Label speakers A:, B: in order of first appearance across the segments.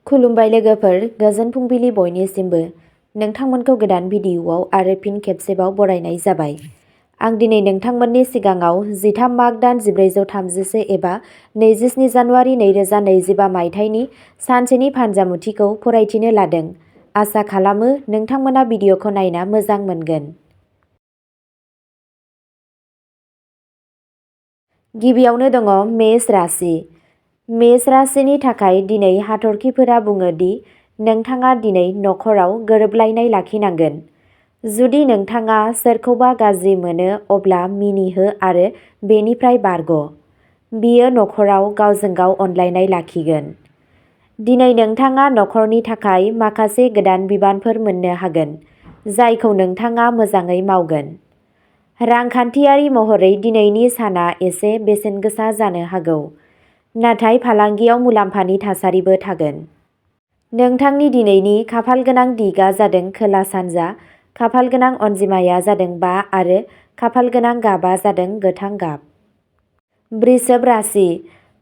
A: खुलुमबाय लोगोफोर, गोजोन फुंबिलि बयनिसिमबो। नोंथांमोनखौ गोदान भिडिअ'आव आरो फिन खेबसेबाव बरायनाय जाबाय। आं दिनै नोंथांमोननि सिगाङाव 13 माग दान 1434 एबा 27 जानुवारि 2025 मायथाइनि सानसेनि फानजामुथिखौ फरायथिनो लादों। आसा खालामो नोंथांमोना भिडिअ'खौ नायना मोजां मोनगोन। गिबियावनो दङ मेष राशि। मेष राशिनि थाखाय दिनै हाथरखिफोरा बुङो दि नोंथाङा दिनै नखराव गोरोबलायनाय लाखिनांगोन। जुदि नोंथाङा सोरखौबा गाज्रि मोनो अब्ला मिनिहो आरो बेनिफ्राय बारग'। बियो नखराव गावजों गाव अनलायनाय लाखिगोन। दिनै नोंथाङा नखरनि थाखाय माखासे गोदान बिबानफोर मोननो हागोन, जायखौ नोंथाङा मोजाङै मावगोन। रांखान्थियारि महरै दिनैनि साना एसे बेसेनगोसा जानो हागौ, नाथाय फालांगियाव मुलाम्फानि थासारिबो थागोन। नोंथांनि दिनैनि खाफालगोनां दिगआ जादों खोला-सानजा, खाफालगोनां अनजिमाया जादों 5 आरो खाफालगोनां गाबआ जादों गोथां गाब। वृषभ राशि।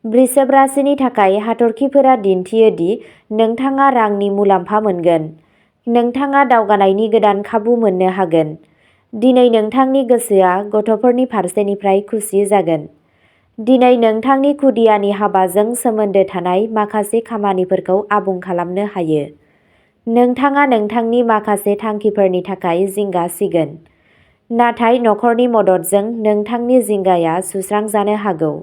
A: वृषभ राशिनि थाखाय हाथरखिफोरा दिन्थियो दि नोंथाङा रांनि मुलाम्फा मोनगोन। नोंथाङा दावगानायनि गोदान खाबु मोननो हागोन। दिनै नोंथांनि गोसोआ गथ'फोरनि फारसेनिफ्राय खुसि जागोन। दिनै नोंथांनि खुदियानि हाबाजों सोमोन्दो थानाय माखासे खामानिफोरखौ आबुं खालामनो हायो। नोंथाङा नोंथांनि माखासे थांखिफोरनि थाखाय जिंगा सिगोन, नाथाय नखरनि मददजों नोंथांनि जिंगाया सुस्रांजानो हागौ।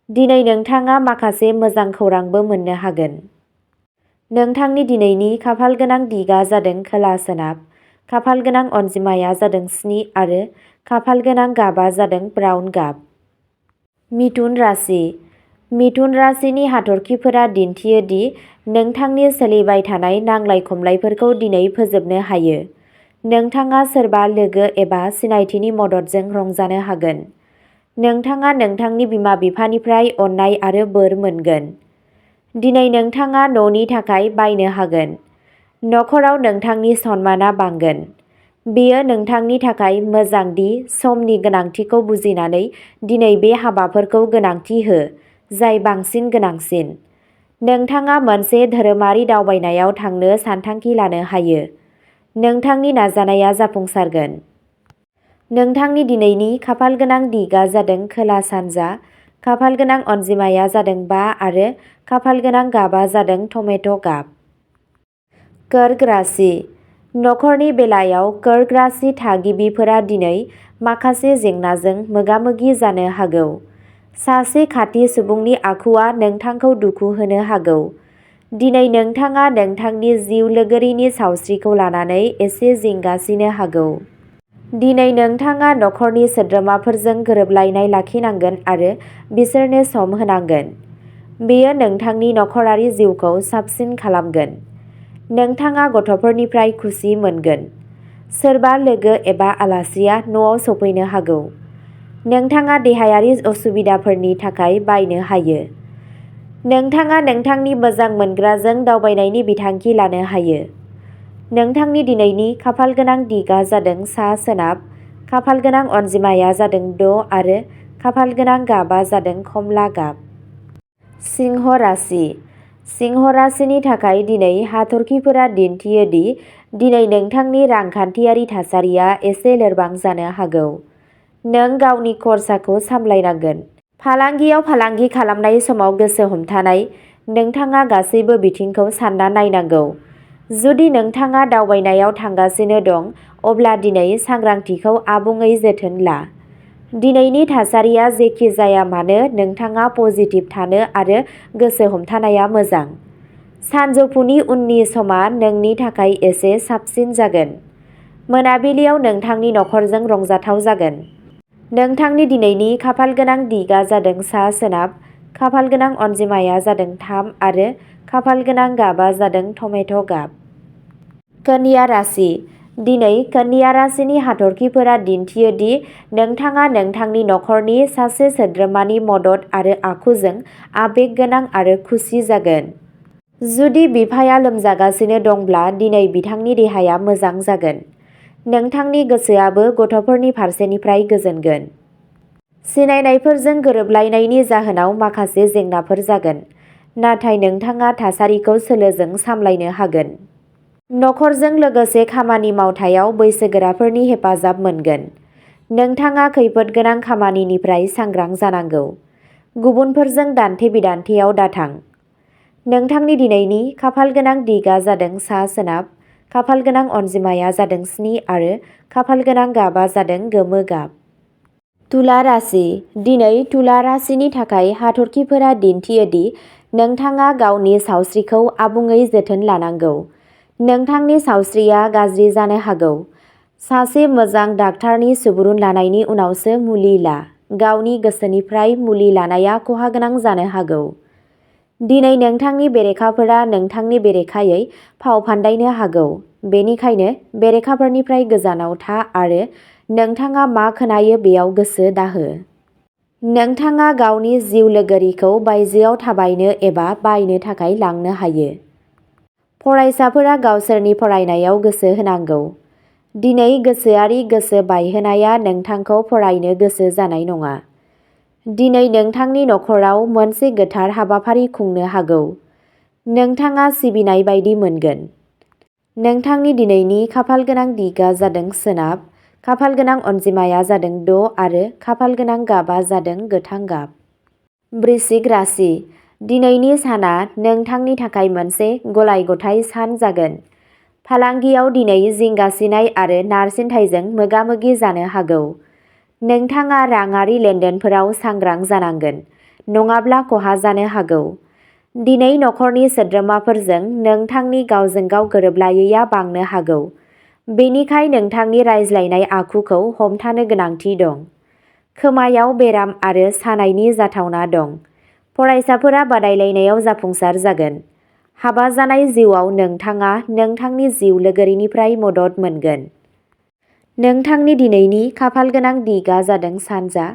A: दिनै नोंथाङा माखासे मोजां खौरांबो मोननो हागोन। नोंथांनि दिनैनि खाफालगोनां दिगआ जादों खोला-सोनाब, खाफालगोनां अनजिमाया जादों 7 आरो खाफालगोनां गाबआ जादों ब्राउन गाब। मिथुन राशि। मिथुन राशिनि हाथरखिफोरा दिन्थियो दि नोंथांनि सोलिबाय थानाय नांलाय-खमलायफोरखौ दिनै फोजोबनो हायो। नोंथाङा सोरबा लोगो एबा सिनायथिनि मददजों रंजानो हागोन। नोंथाङा नोंथांनि बिमा-बिफानिफ्राय अननाय आरो बोर मोनगोन। दिनै नोंथाङा न'नि थाखाय बायनो हागोन। नखराव नोंथांनि सनमानआ बांगोन। बेयो नोंथांनि थाखाय मोजां दि समनि गोनांथिखौ बुजिनानै दिनै बे हाबाफोरखौ गोनांथि हो जाय बांसिन गोनांसिन। नोंथाङा मोनसे धोरोमारि दावबायनायाव थांनो सानथांखि लानो हायो। नोंथांनि नाजानाया जाफुंसारगोन। नोंथांनि दिनैनि खाफालगोनां दिगआ जादों खोला-सानजा, खाफालगोनां अनजिमाया जादों 5 आरो खाफालगोनां गाबआ जादों टमेट' गाब। कर्क राशि। नखरनि बेलायाव कर्क राशि थागिबिफोरा दिनै माखासे जेंनाजों मोगा-मोगि जानो हागौ। सासे खाथि सुबुंनि आखुआ नोंथांखौ दुखु होनो हागौ। दिनै नोंथाङा नोंथांनि जिउ लोगोरिनि सावस्रिखौ लानानै एसे जिंगासिनो हागौ। दिनै नोंथाङा नखरनि सोद्रोमाफोरजों गोरोबलायनाय लाखिनांगोन आरो बिसोरनो सम होनांगोन। बेयो नोंथांनि नखरारि जिउखौ साबसिन खालामगोन। नोंथाङा गथ'फोरनिफ्राय खुसि मोनगोन। सोरबा लोगो एबा आलासिया न'आव सफैनो हागौ। नोंथाङा देहायारि असुबिदाफोरनि थाखाय बायनो हायो। नोंथाङा नोंथांनि मोजां मोनग्राजों दावबायनायनि बिथांखि लानो हायो। नोंथांनि दिनैनि खाफालगोनां दिगआ जादों सा-सोनाब, खाफालगोनां अनजिमाया जादों 6 आरो खाफालगोनां गाबआ जादों खमला गाब। सिंह राशि। सिंह राशिनि थाखाय दिनै हाथरखिफोरा दिन्थियो दि दिनै नोंथांनि रांखान्थियारि थासारिया एसे लोरबां जानो हागौ। नों गावनि खरसाखौ सामलायनांगोन। फालांगियाव फालांगि खालामनाय समाव गोसो हमथानाय, नोंथाङा गासैबो बिथिंखौ सान्ना नायनांगौ। जुदि नोंथाङा दावबायनायाव थांगासिनो दं, अब्ला दिनै सांग्रांथिखौ आबुङै जोथोन ला। दिनैनि थासारिया जेखि जाया मानो नोंथाङा पजिटिभ थानो आरो गोसो हमथानाया मोजां। सानजौफुनि उननि समा नोंनि थाखाय एसे साबसिन जागोन। मोनाबिलियाव नोंथांनि नखरजों रंजाथाव जागोन। नोंथांनि दिनैनि खाफालगोनां दिगआ जादों सा-सोनाब, खाफालगोनां अनजिमाया जादों 3 आरो खाफालगोनां गाबआ जादों टमेट' गाब। कन्या राशि। दिनै कन्या राशिनि हाथरखिफोरा दिन्थियो दि नोंथाङा नोंथांनि नखरनि सासे सोद्रोमानि मदद आरो आखुजों आबेग गोनां आरो खुसि जागोन। जुदि बिफाया लोमजागासिनो दंब्ला दिनै बिथांनि देहाया मोजां जागोन। नोंथांनि गोसोआबो गथ'फोरनि फारसेनिफ्राय गोजोनगोन। सिनायनायफोरजों गोरोबलायनायनि जाहोनाव माखासे जेंनाफोर जागोन, नाथाय नोंथाङा थासारिखौ सोलोजों सामलायनो हागोन। नखरजों लोगोसे खामानि मावथायाव बैसोगोराफोरनि हेफाजाब मोनगोन। नोंथाङा खैफोद गोनां खामानिनिफ्राय सांग्रां जानांगौ। गुबुनफोरजों दान्थे-बिदान्थेयाव दाथां। नोंथांनि दिनैनि खाफालगोनां दिगा जादों सा-सोनाब, खाफालगोनां अनजिमाया जादों 7 आरो खाफालगोनां गाबा जादों गोमो गाब। तुला राशि। दिनै तुला राशिनि थाखाय हाथरखिफोरा दिन्थियो दि नोंथाङा गावनि सावस्रिखौ आबुङै जोथोन लानांगौ। नोंथांनि सावस्रिया गाज्रि जानो हागौ। सासे मोजां डाक्टारनि सुबुरुन लानायनि उनावसो मुलि ला। गावनि गोसोनिफ्राय मुलि लानाया खहागोनां जानो हागौ। दिनै नोंथांनि बेरेखाफोरा नोंथांनि बेरेखायै फाव फान्दायनो हागौ। बेनिखायनो बेरेखाफोरनिफ्राय गोजानाव था आरो नोंथाङा मा खोनायो बेयाव गोसो दाहो। नोंथाङा गावनि जिउ लोगोरिखौ बायजोआव थाबायनो एबा बायनो थाखाय लांनो हायो। फरायसाफोरा गावसोरनि फरायनायाव गोसो होनांगौ। दिनै गोसोआरि गोसो बायहोनाया नोंथांखौ फरायनो गोसो जानाय नङा। दिनै नोंथांनि नखराव मोनसे गोथार हाबाफारि खुंनो हागौ। नोंथाङा सिबिनाय बायदि मोनगोन। नोंथांनि दिनैनि खाफालगोनां दिगा जादों सोनाब, खाफालगोनां अनजिमाया जादों 6 आरो खाफालगोनां गाबा जादों गोथां गाब। वृश्चिक राशि। दिनैनि साना नोंथांनि थाखाय मोनसे गलाय-गथाय सान जागोन। फालांगियाव दिनै जिंगासिनाय आरो नारसिनथायजों मोगा-मोगि जानो हागौ। नोंथाङा राङारि लेनदेनफोराव सांग्रां जानांगोन, नङाब्ला खहा जानो हागौ। दिनै नखरनि सोद्रोमाफोरजों नोंथांनि गावजों-गाव गोरोबलायैया बांनो हागौ। बेनिखाय नोंथांनि रायज्लायनाय आखुखौ हमथानो गोनांथि दं। खोमायाव बेराम आरो सानायनि जाथावना दं। फरायसाफोरा बादायलायनायाव जाफुंसार जागोन। हाबा जानाय जिउआव नोंथाङा नोंथांनि जिउ लोगोरिनिफ्राय मदद मोनगोन। नोंथांनि दिनैनि खाफालगोनां दिगा जादों सानजा,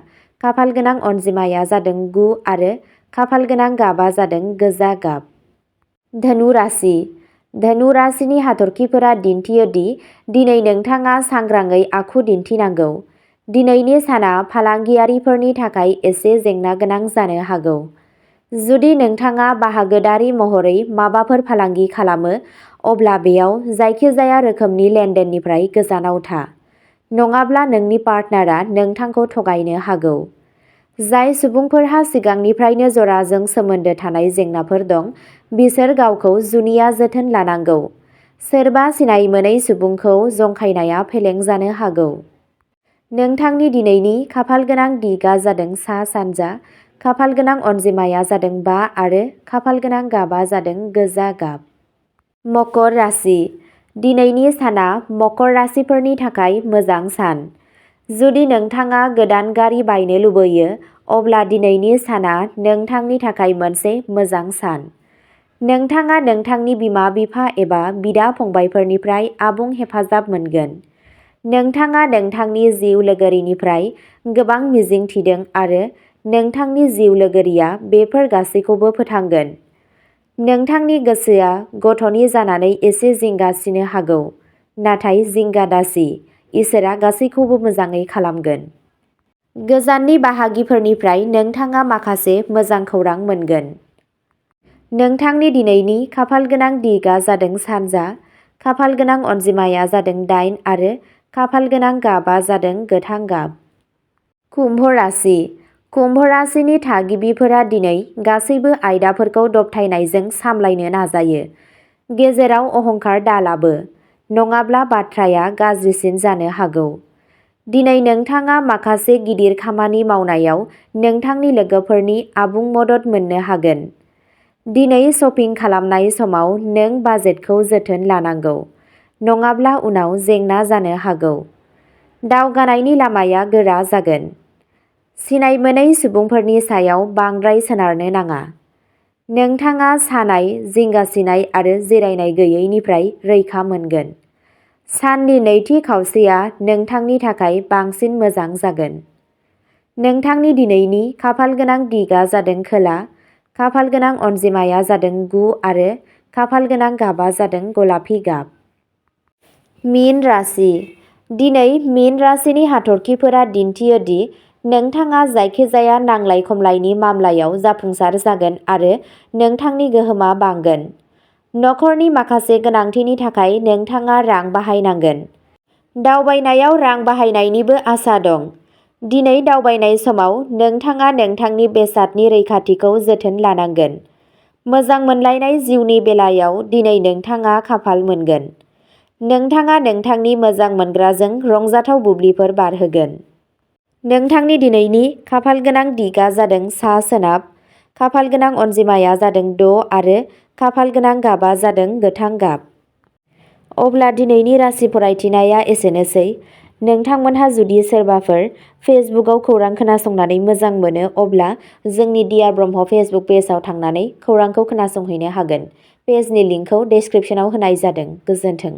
A: खाफालगोनां अनजिमाया जादों 9 आरो खाफालगोनां गाबा जादों गोजा गाब। धनु राशि। धनु राशिनि हाथरखिफोरा दिन्थियो दि दिनै नोंथाङा सांग्राङै आखु दिन्थिनांगौ। दिनैनि साना फालांगियारिफोरनि थाखाय एसे जेंना गोनां जानो हागौ। जुदि नोंथाङा बाहागोदारि महरै माबाफोर फालांगि खालामो, अब्ला बेयाव जायखिजाया रोखोमनि लेनदेननिफ्राय गोजानाव था। नङाब्ला नोंनि पार्टनारआ नोंथांखौ थगायनो हागौ। जाय सुबुंफोरहा सिगांनिफ्रायनो जराजों सोमोन्दो थानाय जेंनाफोर दं, बिसोर गावखौ जुनिया जोथोन लानांगौ। सोरबा सिनाय मोनै सुबुंखौ जंखायनाया फेलें जानो हागौ। नोंथांनि दिनैनि खाफालगोनां दिगा जादों सा-सानजा, खाफालगोनां अनजिमाया जादों 5 आरो खाफालगोनां गाबा जादों गोजा गाब। मकर राशि। दिनैनि साना मकर राशिफोरनि थाखाय मोजां सान। जुदि नोंथाङा गोदान गारि बायनो लुबैयो, अब्ला दिनैनि साना नोंथांनि थाखाय मोनसे मोजां सान। नोंथाङा नोंथांनि बिमा-बिफा एबा बिदा-फंबायफोरनिफ्राय आबुं हेफाजाब मोनगोन। नोंथाङा नोंथांनि जिउ लोगोरिनिफ्राय गोबां मिजिं थिदों आरो नोंथांनि जिउ लोगोरिया बेफोर गासैखौबो फोथांगोन। नोंथांनि गोसोआ गथ'नि जानानै एसे जिंगासिनो हागौ, नाथाय जिंगा दासि, इसोरआ गासैखौबो मोजाङै खालामगोन। गोजाननि बाहागिफोरनिफ्राय नोंथाङा माखासे मोजां खौरां मोनगोन। नोंथांनि दिनैनि खाफालगोनां दिगा जादों सानजा, खाफालगोनां अनजिमाया जादों 8 आरो खाफालगोनां गाबा जादों गोथां गाब। कुम्भ राशि। कुम्भ राशिनि थागिबिफोरा दिनै गासैबो आयदाफोरखौ दबथायनायजों सामलायनो नाजायो। गेजेराव अहंकार दालाबो, नङाब्ला बाथ्राया गाज्रिसिन जानो हागौ। दिनै नोंथाङा माखासे गिदिर खामानि मावनायाव नोंथांनि लोगोफोरनि आबुं मदद मोननो हागोन। दिनै शपिं खालामनाय समाव नों बाजेटखौ जोथोन लानांगौ, नङाब्ला उनाव जेंना जानो हागौ। दावगानायनि लामाया गोरा जागोन। सिनाय मोनै सुबुंफोरनि सायाव बांद्राय सोनारनो नाङा। नोंथाङा सानाय, जिंगासिनाय आरो जिरायनाय गैयैनिफ्राय रैखा मोनगोन। साननि नैथि खावसेया नोंथांनि थाखाय बांसिन मोजां जागोन। नोंथांनि दिनैनि खाफालगोनां दिगा जादों खोला, खाफालगोनां अनजिमाया जादों 9 आरो खाफालगोनां गाबा जादों गलापि गाब। मीन राशि। दिनै मीन राशिनि हाथरखिफोरा दिन्थियो दि नोंथाङा जायखिजाया नांलाय खमलायनि मामलायाव जाफुंसार जागोन आरो नोंथांनि गोहोमा बांगोन। नखरनि माखासे गोनांथिनि थाखाय नोंथाङा रां बाहायनांगोन। दावबायनायाव रां बाहायनायनिबो आसा दं। दिनै दावबायनाय समाव नोंथाङा नोंथांनि बेसादनि रैखाथिखौ जोथोन लानांगोन। मोजां मोनलायनाय जिउनि बेलायाव दिनै नोंथाङा खाफाल मोनगोन। नोंथाङा नोंथांनि मोजां मोनग्राजों रंजाथाव बुब्लिफोर बारहोगोन। नोंथांनि दिनैनि खाफालगोनां दिगआ जादों सा-सोनाब, खाफालगोनां अनजिमाया जादों 6 आरो खाफालगोनां गाबआ जादों गोथां गाब। अब्ला दिनैनि राशि फरायथिनाया एसेनोसै। नोंथांमोनहा जुदि सोरबाफोर फेसबुकआव खौरां खोनासंनानै मोजां मोनो अब्ला जोंनि डियार ब्रह्म फेसबुक पेजआव थांनानै खौरांखौ खोनासंहैनो हागोन। पेजनि लिंकखौ डेसक्रिपसनाव होनाय जादों। गोजोन्थों।